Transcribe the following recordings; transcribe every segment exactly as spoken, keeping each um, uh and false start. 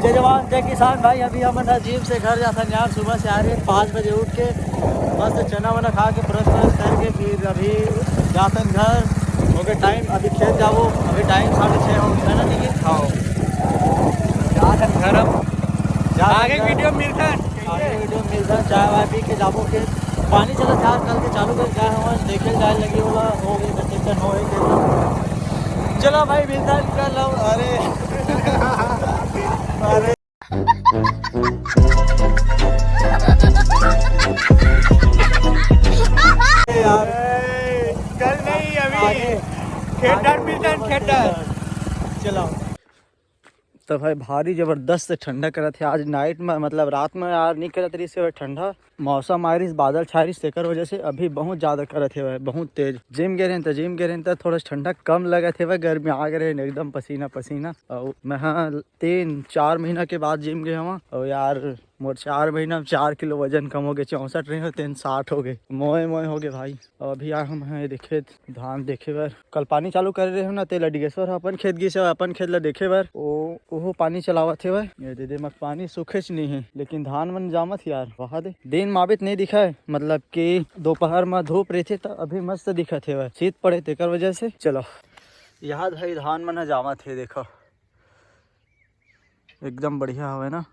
जय जवान, जय किसान भाई। अभी हमन ह जिम से घर जाथन यार, सुबह से आ रहे पाँच बजे उठ के, मस्त चना वना खा के, ब्रश व्रश करके फिर अभी जाथन घर। हो गए टाइम, अभी खेत जाबो। अभी टाइम साढ़े छः हो गया ना, लेकिन खाओ, जाथन घर अब। जाथन आगे घर। वीडियो मिलथन। आगे वीडियो मिलथन, चाय वाय पी के जाबो खेत। पानी चला था, कल के चालू कर गए हवन, देखे जाए लगी वाला हो गए, कतेक टन हो गए। चलो भाई, मिलथन कल। अरे, अरे यार, कल नहीं, अभी आगे। खेत डर मिलथन, खेत डर। चलो। तो भाई, भारी जबरदस्त ठंडा करत हे आज नाइट में, मतलब रात में यार नहीं करत रहिस हे ठंडा। मौसम आय रहिस, बादल छाय रहिस, तेकर वजह से अभी बहुत ज्यादा करत हे भाई, बहुत तेज। जिम गे रहेन त, जिम गे रहेन त थोड़ा ठंडा कम लगत हे भाई, गर्मी आ गे रहेन एकदम पसीना पसीना। और मैं, हाँ, तीन चार महीना के बाद जिम गे हवा। और यार, मोर चार महीना में चार किलो वजन कम हो गए, चौसठ रहे हो, तेन साठ हो गए, मोए मोए हो गए भाई। और अभी आ हम हैं देखे धान देखे बर। कल पानी चालू करे रहे हो ना, तेला डिगेश्वर ह अपन खेत गिस हे, अपन खेत ला देखे बर। ओ, ओहो पानी चलावत हे भाई। ये दे दे मक पानी सूखेच नहीं है, लेकिन धान मन जामत हे यार। वहा दे दिन माबित नहीं दिखा है, मतलब कि दोपहर में धूप रहथे त अभी मस्त दिखत हे भाई, शीत पड़े तेकर वजह से। चलो, याद है धान मन ह जामत हे, देखो एकदम बढ़िया हवे ना।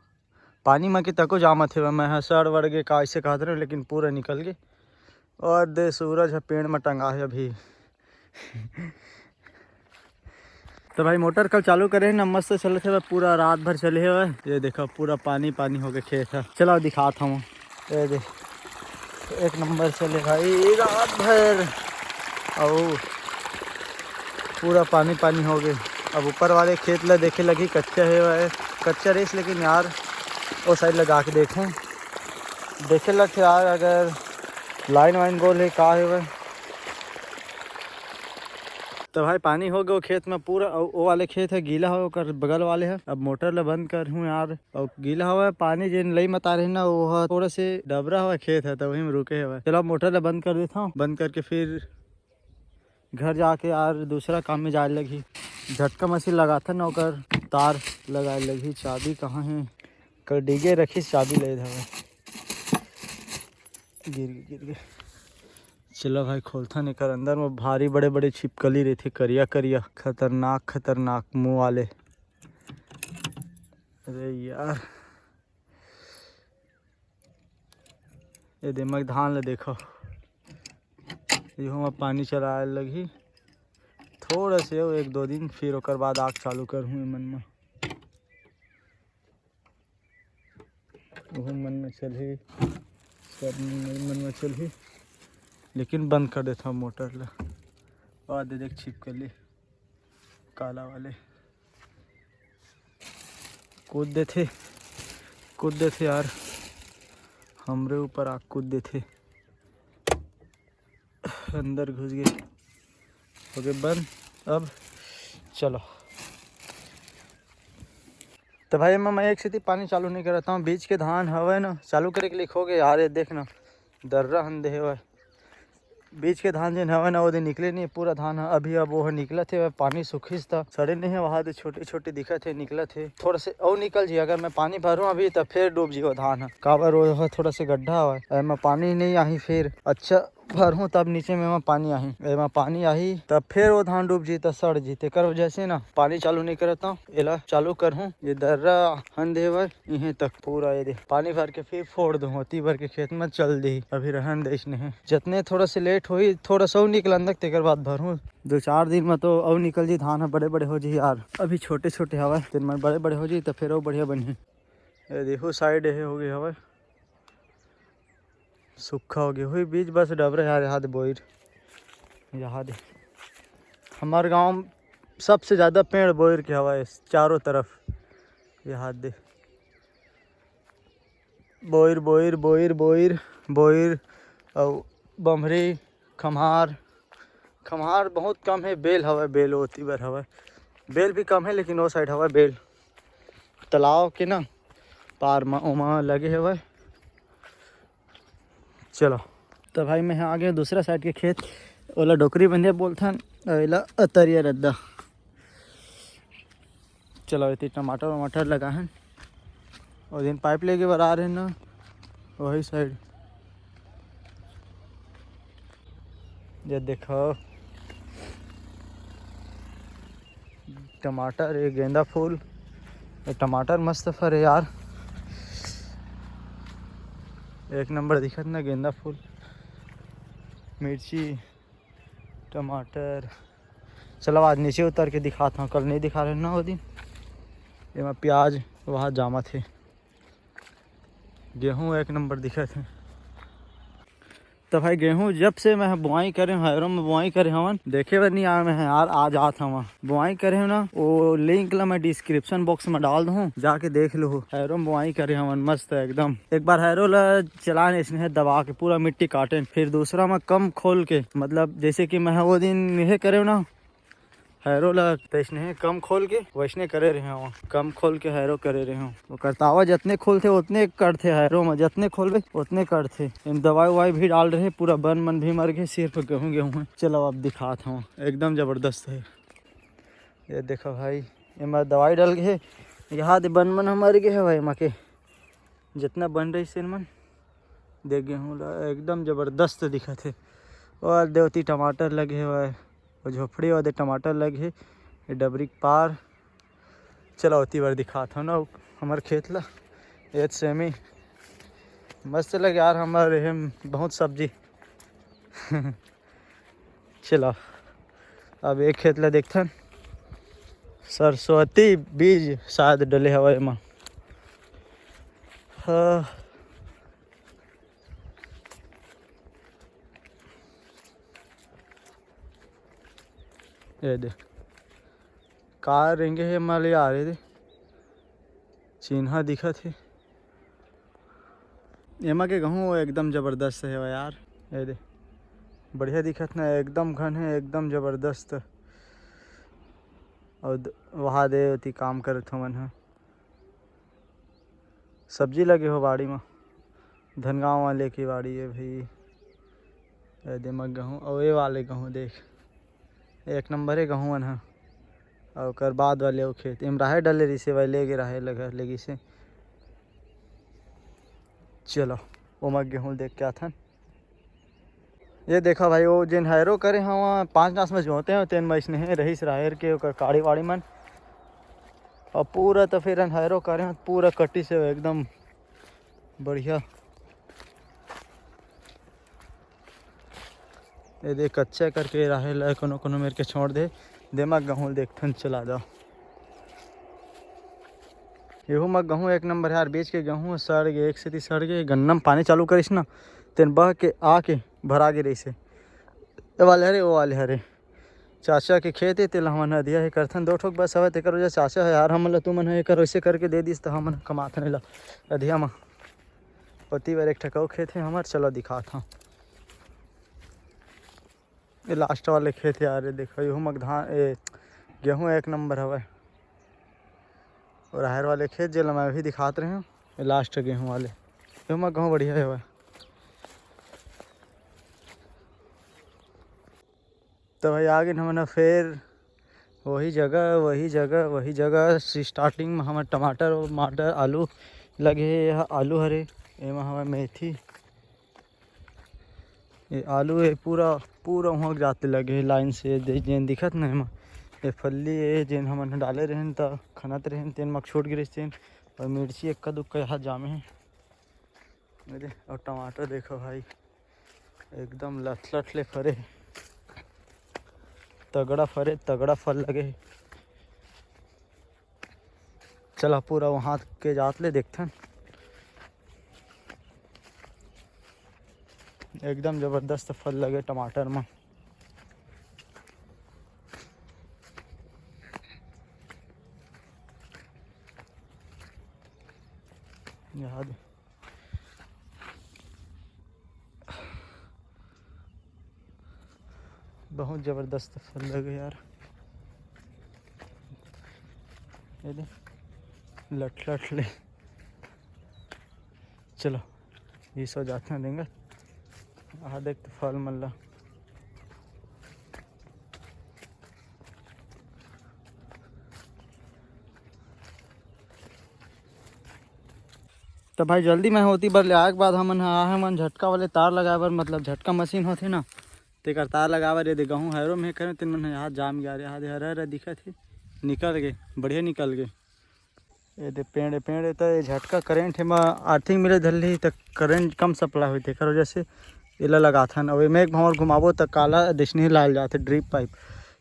पानी म के तको जामत हे, मैं ह सड़ वड़ गे का ऐसे कहत रहे, लेकिन पूरा निकल गे। और दे सूरज ह पेड़ म टंगा हे अभी। तो भाई मोटर कल चालू करे हे ना, मस्त चलत हे, पूरा रात भर चले हे। ये देखो पूरा पानी पानी हो गए खेत ह। चलो दिखात हूँ, ये दे एक नंबर चले भाई रात भर। और पूरा पानी पानी हो गए। अब ऊपर वाले खेत ला देखे लगी, कच्चा हे भाई, कच्चा रहिस, लेकिन यार वो साइड ला जाके देखें, देखे लगथे यार अगर लाइन वाइन गोल हे का हे भाई। तो भाई पानी हो गए खेत में पूरा, अउ वो वाले खेत है गीला हो, ओकर बगल वाले है। अब मोटर ला बंद कर हूँ यार, अउ गीला हवा पानी जेन लई मता रहे ना, वो ह थोड़ा से डबरा हवा खेत है, तो वही में रुके हवा। चलो अब मोटर ला बंद कर देता हूँ, बंद करके फिर घर जाके यार दूसरा काम में जाए लगी। झटका मशीन लगाथन ना, ओकर तार लगाए लगी। चाबी कहाँ है? कल डिगे रखी, चाबी ले हवे। गिर गे, गिर गे। चलो भाई खोलथन एकर अंदर में भारी बड़े बड़े छिपकली रहथे, करिया करिया, खतरनाक खतरनाक मुंह वाले। अरे यार, ये दे मग धान ले देखो, इहो में पानी चलाए लगही थोड़ा से, एक दो दिन, फिर ओकर बाद आग चालू करहूँ एमन में। ओहू मन में चलही, सब मन में चलही, लेकिन बंद कर देता मोटर ला। और दे देख छिपकली काला वाले कूद देथे, कूद देथे यार, हमरे ऊपर आग कूद देथे। अंदर घुस गए, हो गए बंद। अब चलो, तो भाई मैं, मैं एक सेती पानी चालू नहीं करता हूँ। बीच के धान हवे ना, चालू करे के लिए हो गए यार, ये देख ना, दर्रा हन दे हवे। बीच के धान जेन हवे ना, वो दे निकले नहीं पूरा धान ह। अभी अब वो निकलत हे, पानी सुखिस त सड़े नहीं है, वहाँ दे छोटे छोटे दिखत हे, निकलत हे। थोड़ा से अउ निकल जी, अगर मैं पानी भरूँ अभी त फिर डूब जी वो धान ह, काबर वो ह थोड़ा से गड्ढा हवे, एमा पानी नहीं आही। फिर अच्छा भरहूँ तब नीचे में एमा पानी आही, एमा पानी आही तब फिर वो धान डूब जी त सड़ जी। तेकर वजह से ना पानी चालू नहीं करत हूँ, एला चालू करहूँ। ये दर्रा हन दे बर इहें तक पूरा ये दे पानी भर के फिर फोड़ दूँ, ओती भर के खेत में चल दी। अभी रहन दे इसने, जतने थोड़ा से लेट होई, थोड़ा सा निकलन तक, तेकर बाद भरहूँ। दो चार दिन में तो अउ निकल जी धान ह, बड़े बड़े हो जी यार। अभी छोटे छोटे हवय, तेन मन बड़े बड़े हो जी त फिर अउ बढ़िया बनही। ये देखो साइड हे हो गई हवय, सूखा हो गया हुई बीज, बस डबरे यार। यहाँ दे बोइर, यहाँ दे हमार गाँव सबसे ज़्यादा पेड़ बोइर के हवा है चारों तरफ। यहाँ दे बोइर, बोइर, बोइर, बोइर, बोइर, और बमरी, खम्हार। खम्हार बहुत कम है, बेल हवा, बेल ओती बर हवा, बेल भी कम है, लेकिन वो साइड हवा बेल तालाब के ना पार मा ओमा लगे हवा। चलो, तो भाई मैं आ गया दूसरा साइड के खेत, ओला डोकरी बंधे बोलथन, अउ एला अतरिया रद्दा। चलो, इतनी टमाटर वमाटर लगा है, वो दिन पाइप लेके बर आ रहे ना, वही साइड। ये देखो, टमाटर, ये गेंदा फूल, ये टमाटर मस्त फरे यार, एक नंबर दिखत ना गेंदा फूल। मिर्ची, टमाटर। चलो, आज नीचे उतर के दिखात हूँ, कल नहीं दिखा रहे ना वो दिन। एमा प्याज वहाँ जामत हे। गेहूं एक नंबर दिखत हे। तो भाई, गेहूं जब से मैं बुआई करे हूँ, हैरो में बुआई करे हवन, देखे बर नहीं आए मैं यार, आज आत हवा। बुआई करे हूँ ना, वो लिंक ला मैं डिस्क्रिप्शन बॉक्स में डाल दूँ, जाके देख लो। हैरो में बुआई करे हवन, मस्त है एकदम। एक बार हैरो ला चलान इसने दबा के पूरा मिट्टी काटेन, फिर दूसरा में कम खोल के, मतलब जैसे कि मैं वो दिन यह करे हूँ ना, हैरो ला तैसने कम खोल के वैसने करे रहे हूँ, कम खोल के हैरो करे रहे हूँ। वो करतावा जतने खोलथे उतने कटथे, हैरो में जतने खोलबे उतने कटथे। एम दवाई उवाई भी डाल रहे, पूरा बन मन भी मर गए, सिर्फ गेहूँ गेहूँ है। चलो, अब दिखात हूँ, एकदम जबरदस्त है। ये देखो भाई, एमा दवाई डाल गए है, यहाँ दे बन मन ह मर गए है भाई, एमा के जितना बन रही से मन देख गेहूँ ला एकदम जबरदस्त दिखत है। और देवती टमाटर लगे हुए, वो झोपड़ी वाले टमाटर लगे हे, ये डबरी के पार। चलो, ओती बर दिखात हूँ ना हमर खेत ला। ये सेमी मस्त लगे यार, हमर एहम बहुत सब्जी। चलो, अब एक खेत ला देखथन, सरस्वती बीज शायद डले हवा एमा। हाँ, ये दे, का रेंगे हे मले आ रे दे, चिन्हा दिखत हे। एमा के गहूँ एकदम जबरदस्त हे यार, ये दे, बढ़िया दिखत ना, एकदम घन है, एकदम जबरदस्त। और द-, वहाँ दे ओती काम करत हो मन ह, सब्जी लगे हो बाड़ी में, धनगांव वाले की बाड़ी है भाई। ये दे मग गहूँ, और ये वाले गहूँ देख, एक नंबर है गहूँ मन ह। और ओकर बाद वाले वो खेत एम राहेर डले रहिसे, भाई ले गे राहेर लगा ले गिसे। चलो, वो मग गेहूँ देख के आथन। ये देखा भाई, वो जेन हैरो करे हवा पाँच नास में जोते हो, तेन में इसने रहीस राहेर के ओकर काड़ी वाड़ी मन। और पूरा तो फिर हैरो करे हो, पूरा कटी से एकदम बढ़िया। ये देख, कच्चा करके राहेर ला कोनो कोनो मेर के छोड़ दे, दे मग गहूँ देखथन, चला जाओ। एहू मग गहूँ एक नंबर यार, बीच के गहूँ सड़ गे, एक सेती सड़ गे, गन्ना में पानी चालू करिस ना, तेन बह के आके भरा गे रहिसे। ए वाले हरे, ओ वाले हरे, चाचा के खेत हे, तेला हमन अधिया हे करथन, दो ठोक बस हवय, तेकर वजह चाचा हे यार, हमन ला तुमन ह एकर वैसे करके दे दिस, त हमन ह कमाथन एला अधिया म। ओती बर एक ठक अउ खेत हे हमर, चलो दिखात हव। ये लास्ट वाले खेत यार, ये देखो, एहू म धान, ए, गेहूं एक नंबर हवय। और राहेर वाले खेत, जेला मैं अभी दिखात रहे हूँ, ये लास्ट गेहूं वाले, एहू म गेहूं बढ़िया हवय। तो भाई, आ गए हमन ह फेर वही जगह, वही जगह, वही जगह। स्टार्टिंग में हमर टमाटर, टमाटर, आलू लगे हे। यह आलू हरे, एमा हमर मेथी, ये आलू, ये पूरा, पूरा वहाँ जाते लगे हे लाइन से, दे-, जेन दिखत ना एमा, ये फल्ली, ये जेन हमन ह डाले रहेन त खनत रहेन, तेन म छूट गिरिस तेन। और मिर्ची एक्का दुक्का यहाँ जामे हे। अरे, और टमाटर देखो भाई, एकदम लथलथ ले फरे, तगड़ा फरे, तगड़ा फल लगे हे। चला, पूरा वहाँ के जात ले देखथन, एकदम जबरदस्त फल लगे टमाटर म। यहाँ दे। बहुत जबरदस्त फल लगे यार। ये दे, लट लट ले। चलो, ये सो जाते हैं देंगे। आ देख तो फल मल्ला। तो भाई, जल्दी में होती बर ले आए के बाद हमन ह आए हमन झटका वाले तार लगाए बर, मतलब झटका मशीन होथे ना, तेकर तार लगाए बर। ये दे गहूँ हैरो में करे, तेन मन ह यहाँ जाम गया रे, यहाँ दे हरा हरा दिखत हे, निकल गे, बढ़िया निकल गे। ये दे पेड़, पेड़ हे, तो ये झटका करंट हे, एमा अर्थिंग मिले धरली, तो करंट कम सप्लाई होई, तेकर वजह से एला लगाथन। अब एमे एक भंवर घुमाबो, तो काला दिसने लाल जाथे, ड्रिप पाइप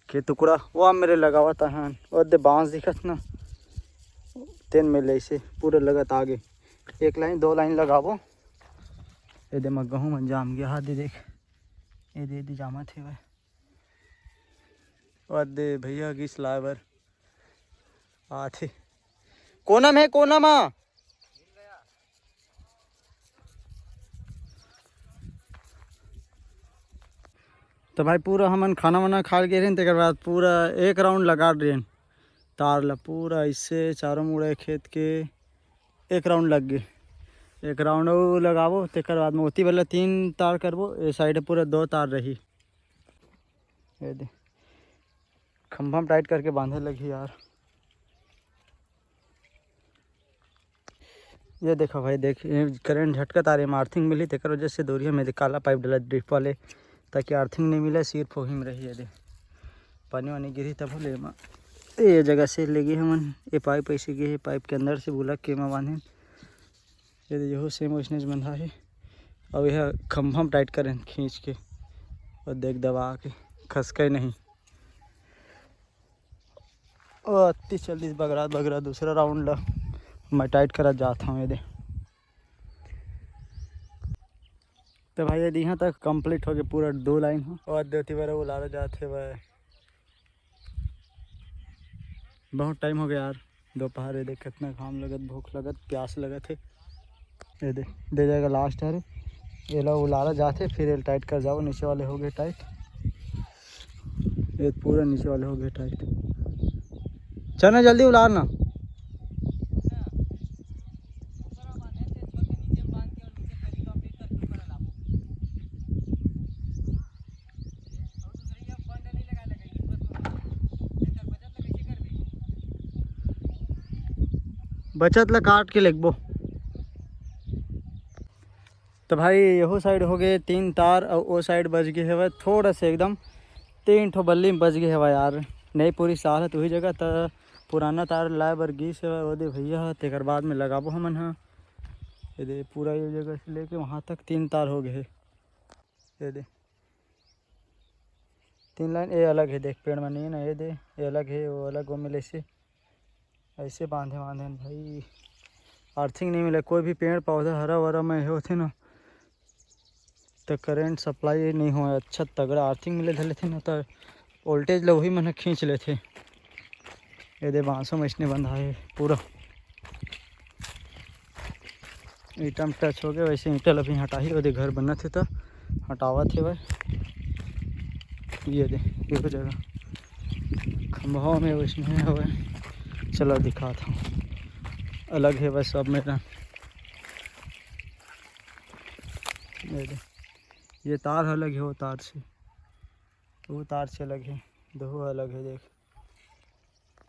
के टुकड़ा, वो मेरे लगावत हन। वो दे बांस दिखत ना, तेन में ले से पूरा लगत आगे, एक लाइन, दो लाइन लगाबो। ये दे, मैं गहूँ मन जाम गया, हा दे देख, ये दे, दे जामत हे भाई। और दे भैया गिस लाए बर आथे। कोना में, कोना मा। तो भाई, पूरा हमन खाना वाना खा के रहेन, तेकर बाद पूरा एक राउंड लगा रहेन तार ला, पूरा ऐसे चारों मुड़ा खेत के एक राउंड लग गे। एक राउंड अउ लगाबो, तेकर बाद में ओती वाला तीन तार करबो, ए साइड पूरा दो तार रही। ये दे, खंभा में टाइट करके बांधे लगही यार। ये देखो भाई, देख, ये करंट झटका तार, एमा अर्थिंग मिली, तेकर वजह से दूरिया में दे काला पाइप डाला ड्रिप वाले, ताकि अर्थिंग नहीं मिले, सिर्फ वही में रही। ये दे, पानी वानी गिरी तब ले एमा, ये जगह से ले गए हमन, ये पाइप ऐसे गए, पाइप के अंदर से बुला के एमा बांधे। ये दे, यहू सेम वैसने बंधा है। अब यह खंभा में टाइट करें खींच के, और देख दबा के खसके नहीं। ओ, अति चल दिस बगरा बगरा, दूसरा राउंड ला मैं टाइट करत जात हूँ। ये दे, तो भाई, ये दे यहाँ तक कंप्लीट हो गए पूरा दो लाइन हो, और देती बार वो लारा जात है भाई। बहुत टाइम हो गया यार, दोपहर है, देख कितना घाम लगत, भूख लगत, प्यास लगत है। ये दे, दे जाएगा लास्ट हरे, ये ला उलारा जाथे, फिर ये टाइट कर जाओ, नीचे वाले हो गए टाइट, ये पूरा नीचे वाले हो गए टाइट। चल ना, जल्दी उलार ना। बचत ला काट के लेगबो। तो भाई, यहू साइड हो गए तीन तार, और वो साइड बच गए हवय थोड़ा से, एकदम तीन ठो बल्ली में बच गए हवय यार। नहीं पूरी साल है तो वही जगह त पुराना तार लाए बर गीस हवय, वो दे भैया ह, तेकर बाद में लगाबो हमन ह। ये दे, पूरा ये जगह से लेके वहाँ तक तीन तार हो गए हे। ये दे, तीन लाइन, ये अलग है, देख, पेड़ में नहीं है ना, ये दे, ये अलग है, वो अलग, वो मिले से ऐसे बांधे बांधे हैं भाई, अर्थिंग नहीं मिले। कोई भी पेड़ पौधा हरा भरा में होथे ना, तो करंट सप्लाई नहीं हो अच्छा तगड़ा, अर्थिंग मिले धर लेथे ना, तो वोल्टेज ला वही मन ह खींच लेथे। ये दे, बांसों में इसने बंधा है पूरा, ईंटा में टच हो गया। वैसे ईंटा ला भी हटाही, ओदे घर बनत हे त हटावत हे भाई। ये दे, ये जगह खंभा में वैसने हवय। चला दिखात हूँ, अलग हे बस सब मेरा। ये दे, ये तार ह अलग हे, वो तार से, वो तार से अलग हे, दो अलग हे, देख।